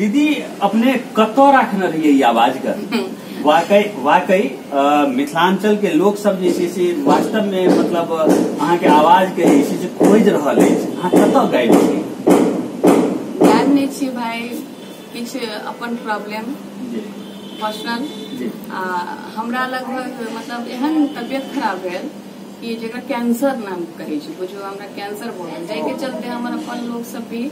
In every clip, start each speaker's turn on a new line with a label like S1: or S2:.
S1: दीदी अपने कतौ राखने रहिए ई आवाज के। वाकई वाकई मिथिलांचल के लोक सब जे छै से वास्तव में मतलब अहाँ के आवाज के जे छै से खोजि रहल अछि। अहाँ कतौ गाबि छी?
S2: गाबि नहि छी भाई, किछु अपन प्रॉब्लम पर्सनल। आ हमरा लगभग मतलब एहन तबियत खराब भेल कि जकरा कैंसर नाम कहै छै, बुझू हमरा कैंसर भऽ गेल, जाहिके चलते हमर अपन लोक सब भी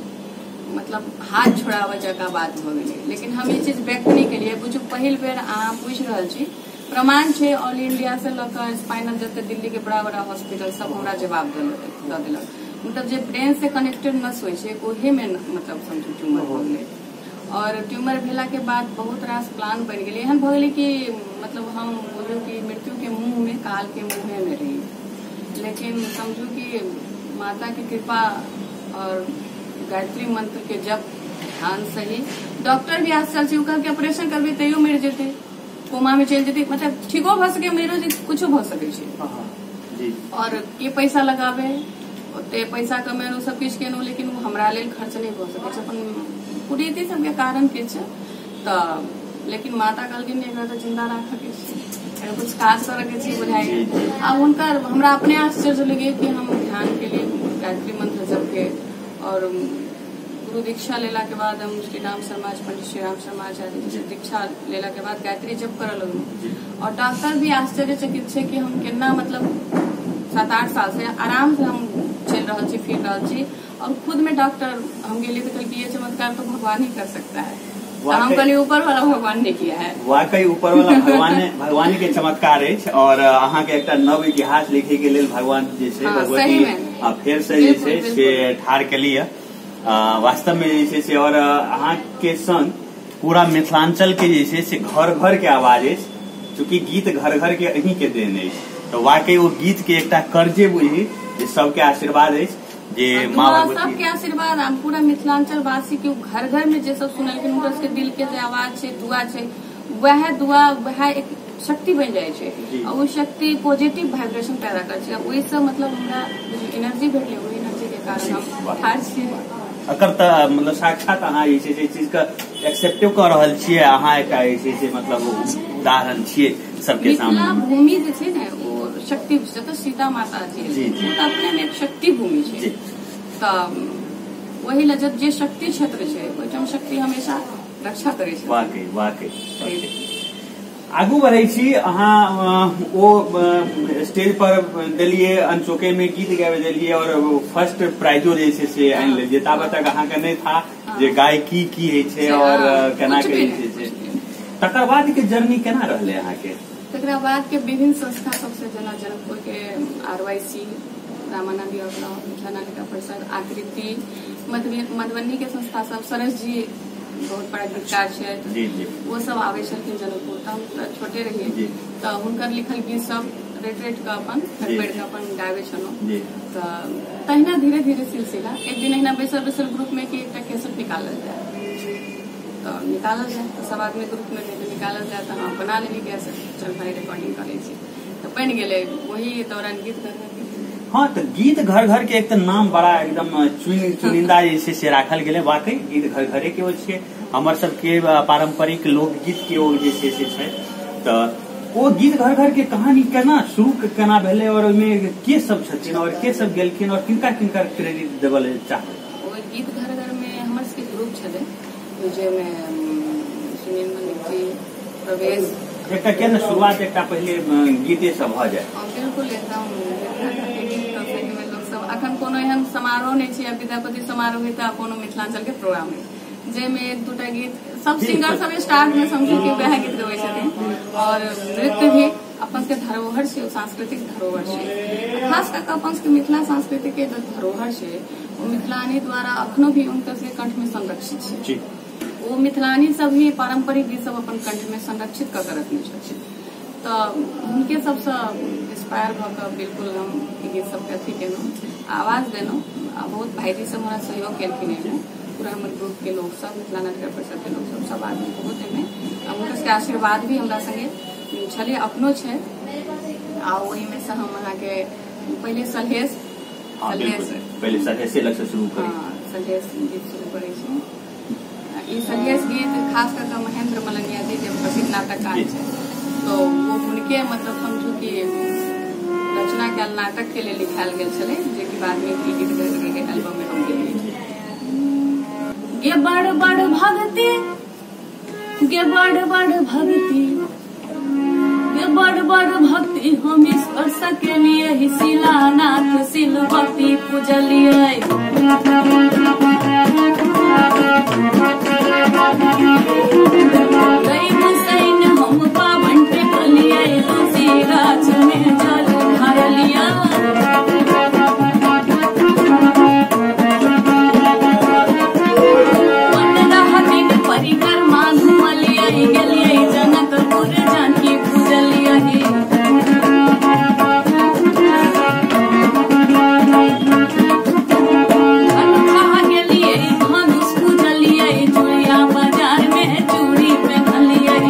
S2: मतलब हाथ छोड़ाबऽ जकाँ बात भऽ गेलै। लेकिन हम ई चीज व्यक्त नहि केलियै। बुझू पहिल बेर अहाँ पूछि रहल छी, प्रमाण छै ऑल इंडिया से लऽ कऽ स्पाइनल जते दिल्ली के बड़ा बड़ा हॉस्पिटल सब हमरा जवाब दऽ देलक। मतलब जे ब्रेन से कनेक्टेड नस होइ छै ओहे में मतलब समझू ट्यूमर भऽ गेलै। और ट्यूमर भेला के बाद बहुत रास प्लान बनि गेलै। एहन भऽ गेलै कि मतलब हम बुझू कि मृत्यु के मुंह में, काल के मुँहे में रही। लेकिन समझू कि माता के कृपा और गायत्री मंत्र के जप ध्यान सही, डॉक्टर भी आश्चर्य छै, ओ कहलकै ऑपरेशन करबै तैयो मरि जेतै, कोमा में चलि जेतै, मतलब ठीको भऽ सकै, मरियो जेतै, कुछो भऽ सकै छै। और के पैसा लगाबे, ओते पैसा कमेलहुँ, सब किछु केलहुँ, लेकिन ओ हमरा लेल खर्च नहि भऽ सकै छै अपन कुरीति सबके कारण किछु। तऽ लेकिन माता कहलखिन एकरा तऽ जिंदा राखऽ के छै, एकरा कुछ काज करऽ के छै बुझाइ। आ हुनकर हमरा अपने आश्चर्य लगे कि हम ध्यान के लिए गायत्री मंत्र जप के और गुरु दीक्षा लेला के बाद हम श्री राम शर्मा, पंडित श्री राम शर्मा आचार्य जी से दीक्षा लेला के बाद गायत्री जप करऽ लगलहुँ। और डॉक्टर भी आश्चर्यचकित छै कि हम केना मतलब 7-8 साल से आराम से हम चलि रहल छी, फिर रहल छी। और खुद में डॉक्टर हम गेलिए तो कहलिए ये चमत्कार तो भगवान ही कर सकता है। हम कहलिए ऊपर वाला भगवान ने किया है।
S1: वाकई ऊपर वाला भगवान के चमत्कार अछि। और अहाँ के एकटा नव इतिहास लिखे के लेल भगवान जे छै भगवती फेर से जे छै से ठाढ़ केलिए वास्तव में जे छै से। और अहाँ के संग पूरा मिथिलांचल के जे छै से घर घर के आवाज अछि, चूँकि गीत घर घर के अहीं के देन अछि, तो वाकई ओ गीत के एकटा कर्जे बुझी जे सबके आशीर्वाद अछि, जे माँ भगवती
S2: सबके आशीर्वाद। हम पूरा मिथिलांचल वासी के घर घर में जे सब सुनलखिन हुनकर सबके दिल के जे आवाज छै, दुआ छै, वएह दुआ वएह एक शक्ति बनि जाइ छै। आ ओ शक्ति पॉजिटिव वाइब्रेशन पैदा करै छै। ओहिसँ मतलब हमरा एनर्जी भेटलै, ओहि एनर्जी के कारण हम ठाढ़ छियै।
S1: एकर तऽ मतलब साक्षात अहाँ जे छै से चीज के एक्सेप्टो कऽ रहल छियै, अहाँ एकटा जे छै से मतलब उदाहरण छियै सबके सामने।
S2: मिथिला भूमि जे छै ने ओ शक्ति, जतऽ सीता माता जी ओ तऽ अपने मे एक शक्ति भूमि छै। तऽ ओहि लए जब जे शक्ति क्षेत्र छै ओहिठाम शक्ति हमेशा रक्षा करै छै।
S1: वाकई वाकई आगू बढ़ै छी। अहाँ ओ स्टेज पर देलियै, अनचोके में गीत गाबि देलियै और फर्स्ट प्राइजो जे छै से आनि लेलियै। ताबे तक अहाँके नहि था जे गायकी की होइ छै और केना के जे छै। तकर बाद के जर्नी केना रहलै अहाँके?
S2: तकरा बाद के विभिन्न संस्था सबसे जेना जनकपुर के RYC, Ramanand Mithila Natika परिषद, आकृति, मधुबनी के संस्था सब, सरस जी बहुत बड़ा गीतकार छथि, वो सब आबै छलखिन जनकपुर। तऽ हम छोटे रहियै तऽ हुनकर लिखल गीत सब रेट रेट कऽ अपन पढ़ि कऽ अपन गाबै छलहुँ। तऽ तहिना धीरे धीरे सिलसिला एक दिन अहिना बैसल बैसल ग्रुप में कि एकटा कैसेट निकालल जाय, तऽ निकालल जाय तऽ सब आदमी ग्रुप में रहे, निकालल जाय तऽ हम बना लेली कैसेट, चल भाई रिकॉर्डिंग करै छी, तऽ बनि गेलै। वही दौरान गीत घर घर।
S1: हाँ, तऽ गीत घर घर के एक तऽ नाम बड़ा एकदम चुनिंदा जे छै से राखल गेलै। वाकई गीत घर घरे के ओ छै, हमर सबके पारंपरिक लोकगीत के ओ जे छै से छै। तऽ ओ गीत घर घर के कहानी केना शुरू केना भेलै और ओहिमे के सब छथिन और के सब गेलखिन और किनका किनका क्रेडिट देबल चाहबै?
S2: ओ गीत घर घर में हमर सबके ग्रुप छलै जाहिमे सुनील मल्लिक जी, प्रवेश,
S1: एकटा के ने शुरुआत एकटा पहिले गीते सब भऽ जाय।
S2: बिल्कुल एकदम लोक सब अखन कोनो एहन समारोह नहि छै, विद्यापति समारोह होय तऽ कोनो मिथिलांचल के प्रोग्राम है जाहिमे एक दूटा गीत सब सिंगर सब स्टार्ट में समझू कि वएह गीत गबै छथिन। और नृत्य भी अपन सबके धरोहर छै, सांस्कृतिक धरोहर छै, खास कऽ कऽ अपन सबके मिथिला संस्कृति के जो धरोहर छै ओ मिथिलानी द्वारा अखनो भी हुनकर सबके कंठ में संरक्षित छै। ओ मिथिलानी सब ही पारंपरिक गीत सब अपन कंठ में संरक्षित कऽ के रखने छथिन। तऽ हुनके सबसँ इंस्पायर भऽ कऽ बिल्कुल हम गीत सबके अथी केलहुँ, आवाज देलहुँ। आ बहुत भाईजी सब हमरा सहयोग केलखिन एहिमे, पूरा हमर ग्रुप के लोक सब, मिथिला नाट्य परिषद के लोक सब, सब आदमी बहुत एहिमे हुनकर सबके आशीर्वाद भी हमरा संगे छलै, अपनो छै। आ ओहिमे से हम अहाँके पहिले सलहेश,
S1: पहिले सलहेशे लग से शुरू करी।
S2: हाँ, सलहेश गीत शुरू करै छी। ई सलहेस गीत खास कर के महेंद्र मलंगिया जी जे प्रसिद्ध नाटककार छै, तो वो उनके मतलब समझू कि रचना के नाटक के लिए लिखायल गेल छलै, जे कि बाद में ई गीत घर घर के एल्बम में हम गेलियै। गे बड़ बड़ भक्ति, गे बड़ बड़ भक्ति, गे बड़ बड़ भक्ति हम ईश्वर सकेलियै, शिलानाथ सिलवती पूजलियै। दैव हम पावन टेकलियै, तुलसी गाछ में जल ढारलियै। 15 दिन परिक्रमा घुमलियै, गेलियै जनकपुर जानकी पूजलियै। गेलियै धनुष पूजलियै, चूड़िया बाजार में चूड़ी पेन्हलियै।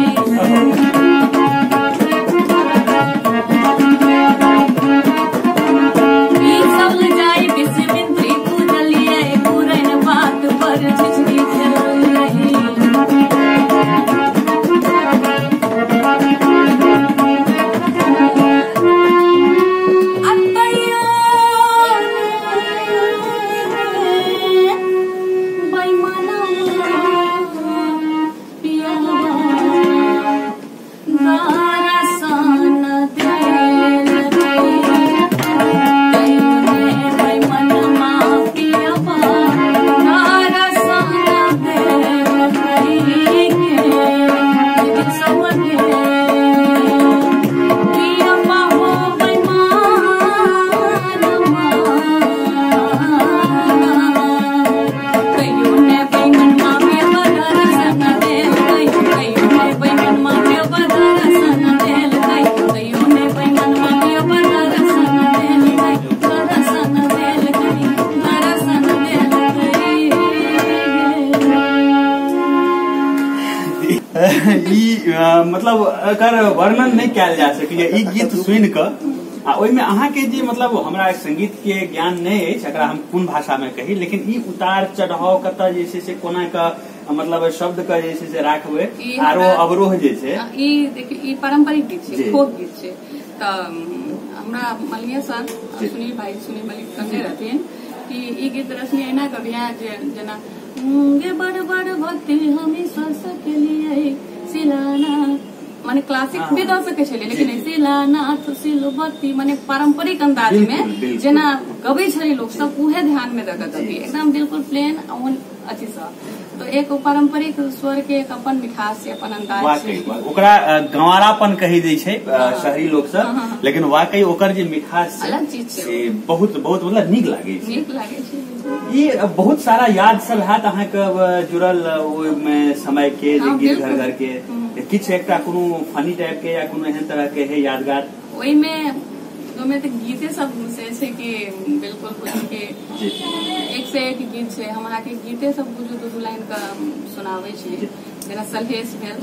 S2: सब जाय विश्वमित्री पूजलियै, पुरैन पात पर झिझरी खेललियै।
S1: मतलब एकर वर्णन नहि कयल जा सकैया। ई गीत सुनि कऽ आ ओहिमे अहाँके जे मतलब हमरा संगीत के ज्ञान नहि अछि, एकरा हम कोन भाषा में कही, लेकिन ई उतार चढ़ाव कतऽ जे छै से कोना के मतलब शब्द के जे छै से राखबै, आरोह अवरोह जे छै,
S2: ई देखियौ ई पारंपरिक गीत छै, फोक गीत छै। तऽ हमरा मलिया सर सुनील भाई सुनील मलिक कहने रहथिन कि ई गीत रश्मि एना कबिया जे जेना गे बड़ बड़ भक्ति हम ईश्वर सकेलियै शिलाना, माने क्लासिक भी दऽ सकै छलियै, लेकिन शिलानाथ सिलवती माने पारंपरिक अंदाज में जेना गबै छलै लोक सब, उहे ध्यान में दऽ कऽ गबियै, एकदम बिल्कुल प्लेन अथी सँ। तो एक पारंपरिक स्वर के एक अपन मिठास छै, अपन अंदाज छै,
S1: ओकरा गंवारापन कहि दै छै शहरी लोक सब, लेकिन वाकई ओकर जे मिठास छै
S2: अलग चीज छै,
S1: बहुत बहुत मतलब नीक लागै छै,
S2: नीक लागै छै।
S1: ई बहुत सारा याद सब हैत अहाँके जुड़ल ओहिमे समय के, जे गीत घर घर के किछु एकटा कोनो फनी टाइप के या कोनो एहन तरह के है यादगार?
S2: ओहिमे तऽ गीते सब से छै कि बिल्कुल बुझू के एक से एक गीत छै। हम अहाँके गीते सब बुझू दू दू लाइन के सुनाबै छी। जेना सलहेस भेल,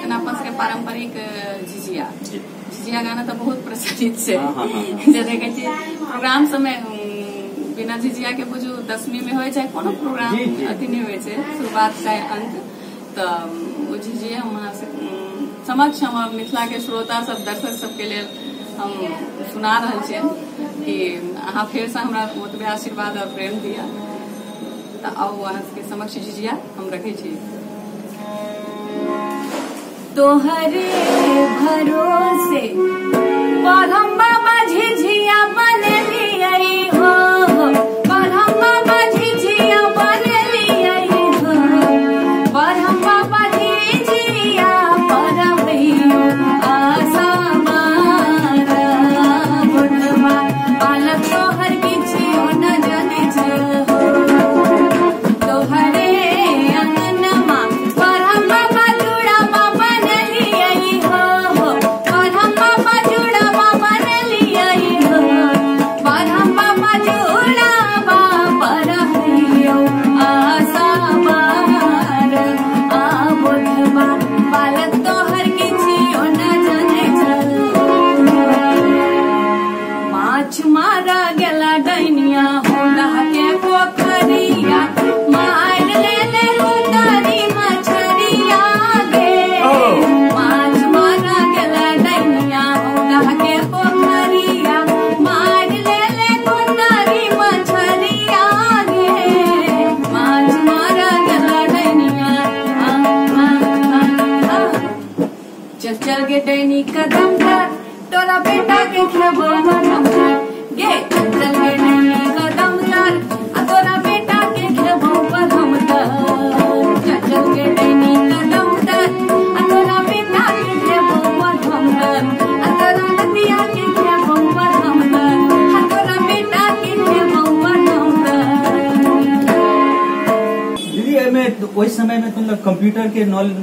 S2: जेना अपन सबके पारंपरिक झिझिया, झिझिया गाना तऽ बहुत प्रचलित छै, जे देखै छी प्रोग्राम सबमे बिना झिझिया के बुझू 10वीं में होइ चाहे कोनो प्रोग्राम अथी नहि होइ छै, शुरुआत चाहे अंत। तऽ ओ झिझिया हम अहाँ समक्ष हमर मिथिला के श्रोता सब दर्शक सबके लेल हम सुना रहल छियनि कि अहाँ फेरसँ हमरा ओतबे आशीर्वाद और प्रेम दिअ। तऽ आउ अहाँ सबके समक्ष झिझिया हम रखै छी। तोहरे भरोसे बरहम बाबा झिझिया बनेलियै हो, बरहम बाबा झिझिया बनेलियै हो, बरहम बाबा झिझिया परबैयो आशा मारा बुढ़वा बालक तोहर किछियो न जानै छै हो, तोहरे अंगनमा बरहम बाबा जुड़ामा बनेलियै हो, बरहम बाबा जुड़ामा कदम तर तोरा बेटा के खेबो मरहम तर गे चंचल गे डैनी कदम तर आ तोरा बेटा के खेबो मरहम तर चंचल गे डैनी कदम तर आ तोरा बेटा के खेबो मरहम तर आ तोरा नदिया के खेबो मरहम तर आ तोरा बेटा के खेबो मरहम तर।
S1: दीदी एहिमे ओहि समय में मतलब कंप्यूटर के नॉलेज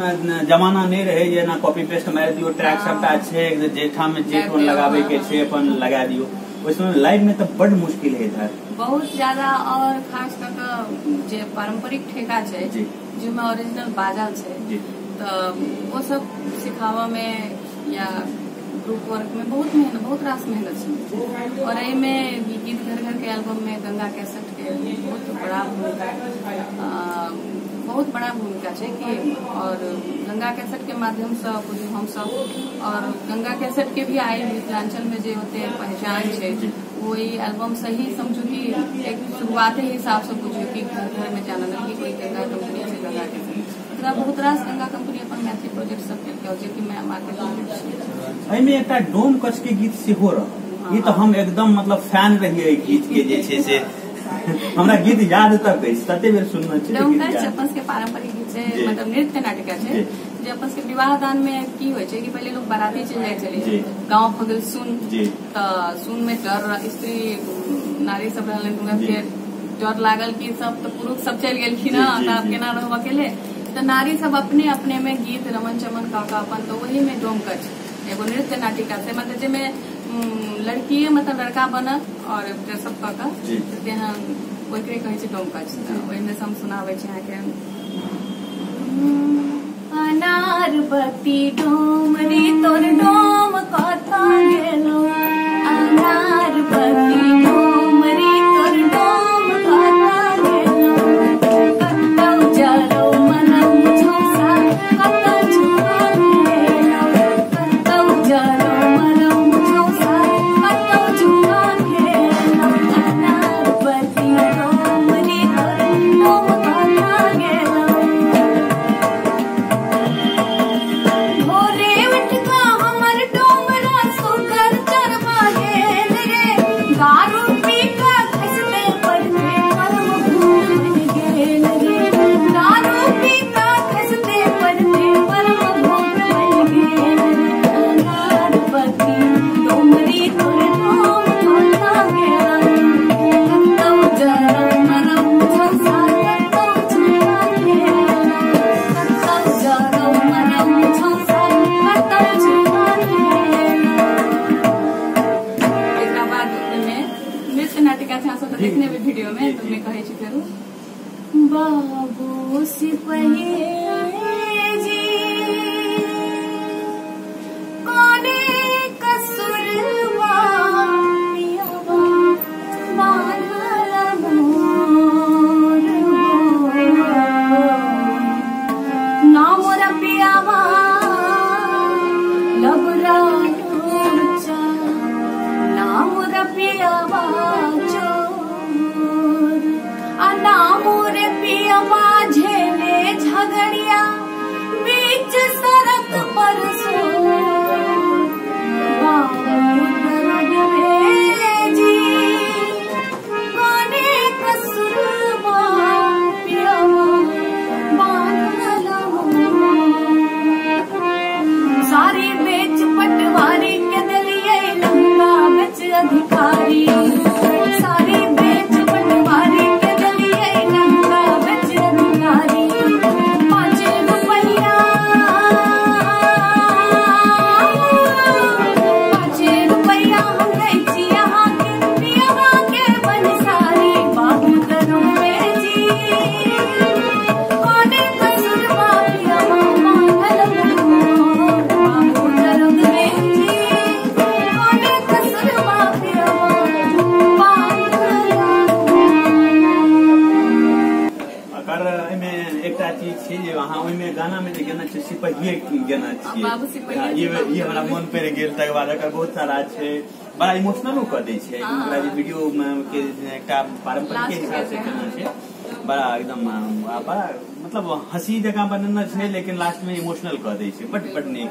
S1: जमाना नहीं रहे, जे ना कॉपी पेस्ट मारि दियो, ट्रैक सबटा छै, जेठा में जे टोन लगाबे के छै अपन लगा दियो। ओहि समय लाइव में तो बड मुश्किल होइत हैत
S2: बहुत ज्यादा, और खास कऽ के जे पारंपरिक ठेका छै जाहिमे ओरिजिनल बाजल छै तऽ ओ सब सिखाबऽ में या ग्रुप वर्क में बहुत मेहनत, बहुत रास मेहनत छै। और एहिमे गीत घर घर के एल्बम में गंगा कैसेट के बहुत बड़ा भूमिका, बहुत बड़ा भूमिका छै कि और गंगा कैसेट के माध्यम से बुझू हम सब, और गंगा कैसेट के भी आई मिथिलांचल में जे होते पहचान छै वही एल्बम से ही समझू कि एक शुरुआते हिसाब से बुझू कि घर घर में जानल कि कोई गंगा कंपनी छै, गंगा कैसेट। एकरा बहुत रास गंगा कंपनी अपन मैथिली प्रोजेक्ट सब केलकै जे कि मार्केट में छै।
S1: एहिमे एकटा डोम कच के गीत सेहो रहल, ई तऽ हम एकदम मतलब फैन रहियै एहि गीत के, जे छै से हमरा गीत याद तक अछि, तते बेर सुनने छी।
S2: डोम कच अपन सबके पारंपरिक गीत छै, मतलब नृत्य नाटिका छै जे अपन सबके विवाह दान में की होइ छै कि पहिले लोग बाराती चलि जाइ छलै, गाँव भऽ गेल सुन, तऽ सुन में डर, स्त्री नारी सब रहलनि हुनका फेर डर लागल कि सब तऽ पुरुष सब चलि गेलखिन हँ तऽ आब केना रहब अकेले, तऽ नारी सब अपने अपने में गीत रमन चमन कऽ कऽ अपन, तऽ वही में डोम कच एगो नृत्य नाटिका छै, मतलब जाहिमे लड़कीए मतलब लड़का बनत और ड्रेसअप कऽ कऽ तेहन ओकरे कहै छै डोम कच। ओहिमे से हम सुनाबै छी अहाँके। अनारबती डोमरी तोर डोम कतऽ गेलो, अनारबती डोमरी तोर डोम कतऽ गेलो, कतौ जरो मनम झौसा कतौ झुआ खेलो, कतौ जरो मनम झौसा कतौ झुआ खेलो, अनारबती डोमरी तोर डोम कतऽ गेलो। भोरे उठ कऽ हमर डोमरा सुगर चरबा गेल रे, दारू पी कऽ खसते पड़ते परम भूत बनि गेल रे, दारू पी कऽ खसते पड़ते परम भूत बनि गेल रे, अनारबती डोमरी तोर डोम कतऽ गेलौ, कतौ जरौ मरौ झौसा कतौ झुआ खेलौ, कतौ जरौ मरौ झौसा कतौ झुआ खेलौ। एकरा बाद ओहिमे नृत्य नाटिका छै, अहाँ सब तऽ देखने हेबै वीडियो में, तऽ ओहिमे कहै छी फेरू। बाबू सिपहिया जी कोने कसुरवा पियवा बान्हल मोर हो, ना मोर पियावा लबरा लोचा, ना मोर पियावा चोर, आ ना मोर पियावा झेले झगड़िया बीच सड़क पर सो, बाबू दरोगे जी कोने कसुरवा पियावा बान्हल मोर, सारी बेच पटवारी के दिलिये लंका बेच अधिकारी, सारी बेच पटवारी के दिलिये लंका बेच अधिकारी, 5 रुपैया 5 रुपैया हम दै छी अहाँके पियवा के बनसारी, बाबू दरोगे जी कोने कसुरवा पियवा बान्हल मोर, बाबू दरोगे जी कोने कसुरवा पियवा बान्हल मोर।
S1: एकर एहिमे एकटा चीज छै जे अहाँ ओहिमे गाना में जे गेने छियै सिपहिये गेने छियै,
S2: बाबू सिपहिये
S1: ई हमरा मन पड़ि गेल। तकर बाद एकर बहुत सारा छै, बड़ा इमोशनलो कऽ दै छै ओकरा जे वीडियो के एकटा पारंपरिक हिसाब से केने छै, बड़ा एकदम बड़ा मतलब हंसी जकाँ बनेने छै, लेकिन लास्ट में इमोशनल कऽ दै छै, बड बड नीक।